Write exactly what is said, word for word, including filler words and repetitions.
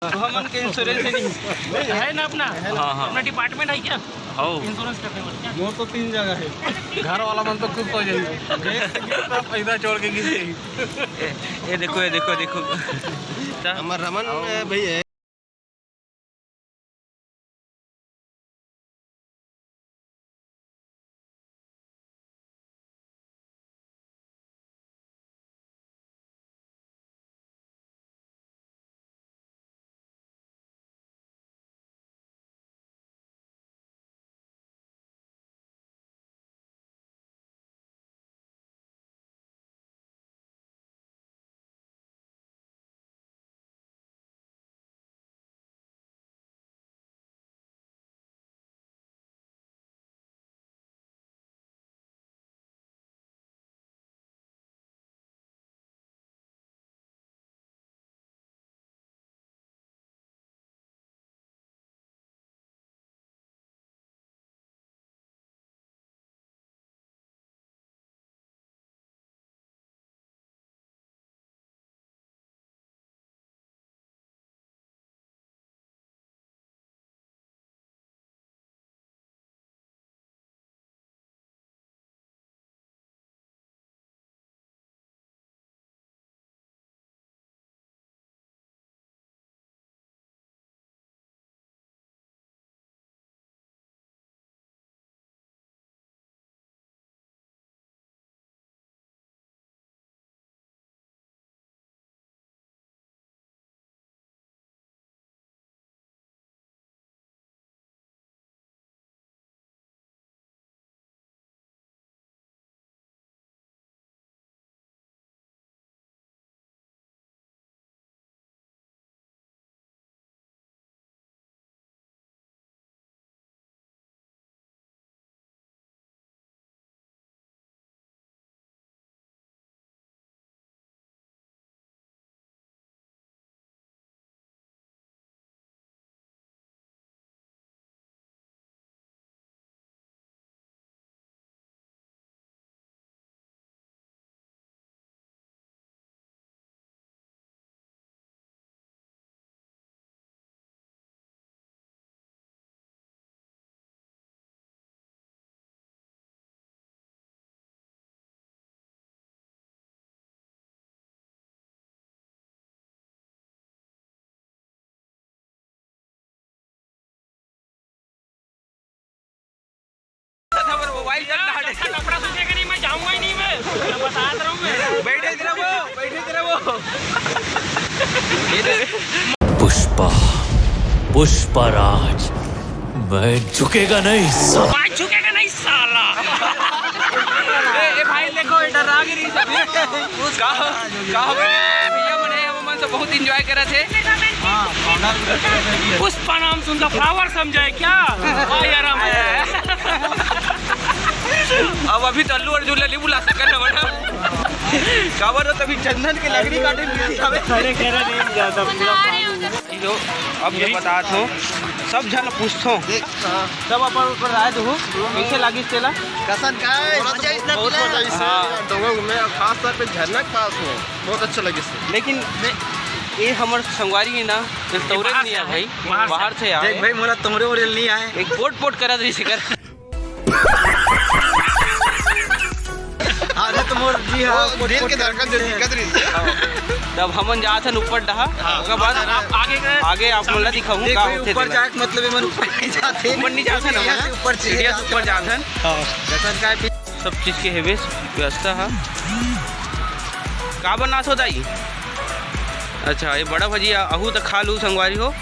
तो हमन के insurance नहीं है ना अपना? हाँ, हाँ। अपना department है क्या? हाँ। Insurance करने वाला क्या? मोर तो तीन जगह है। घर वाला मन तो खुश हो जाही। पैसा छोड़ के गिर जाही। ए, ए देखो, ए देखो, देखो। हमर रमन भैया। मोबाइल चल रहा है। कपड़ा सूखेगा नहीं, मैं जाऊंगा ही नहीं, मैं, मैं बता रहा हूँ मैं। बैठे थे वो, बैठे थे वो। पुष्पा, पुष्पराज, मैं झुकेगा नहीं साला। मैं झुकेगा नहीं साला। ए, ए भाई देखो, ये डरा के नहीं सब। कहा, कहा भैया मने हम मन से बहुत enjoy करे थे। पुष्पा नाम सुनता flower समझे क्या? वाह यार, हम अब अभी तो अल्लू अर्जुन ला नहीं बुला सकत ना बड़ा। काबर तो तभी चंदन के लकड़ी काटे मिलती हवे। अरे कह रहा नहीं जाता पूरा। जो अब ये बतात हो, सब झन पूछथो। सब अपन ऊपर राय दो, कैसे लागिस तेला? कसन का है? मजा इतना बहुत मिला। मजा इस हाँ। डोंगा घूमे, और खास तौर पे झरना के पास में बहुत अच्छा लगिस। लेकिन ये हमर संगवारी है ना, ये तौरे बाहर नहीं से है भाई, बाहर से। बाहर से आए। देख भाई, मोला तौरे ओरे नहीं आए। एक पोट पोट करत रही से कर। अरे तो मोर जी हाँ, वो दिल के धड़कन जो दिक्कत रही थी। तब हमन जात हन ऊपर डहा, हाँ, ओकर बाद आप आगे गए, आगे आप मन ला दिखाऊं देख का भाई, होथे ऊपर तेला। जाए के मतलब ये मन ऊपर नहीं जाते। ऊपर नहीं जात हन, सीढ़िया से ऊपर, सीढ़िया से ऊपर जात हन। हाँ। दर्शन का है, सब चीज के हेवे व्यवस्था है। का बनात हो दाई? अच्छा, ये बड़ा भजिया अहू त खा लू संगवारी हो।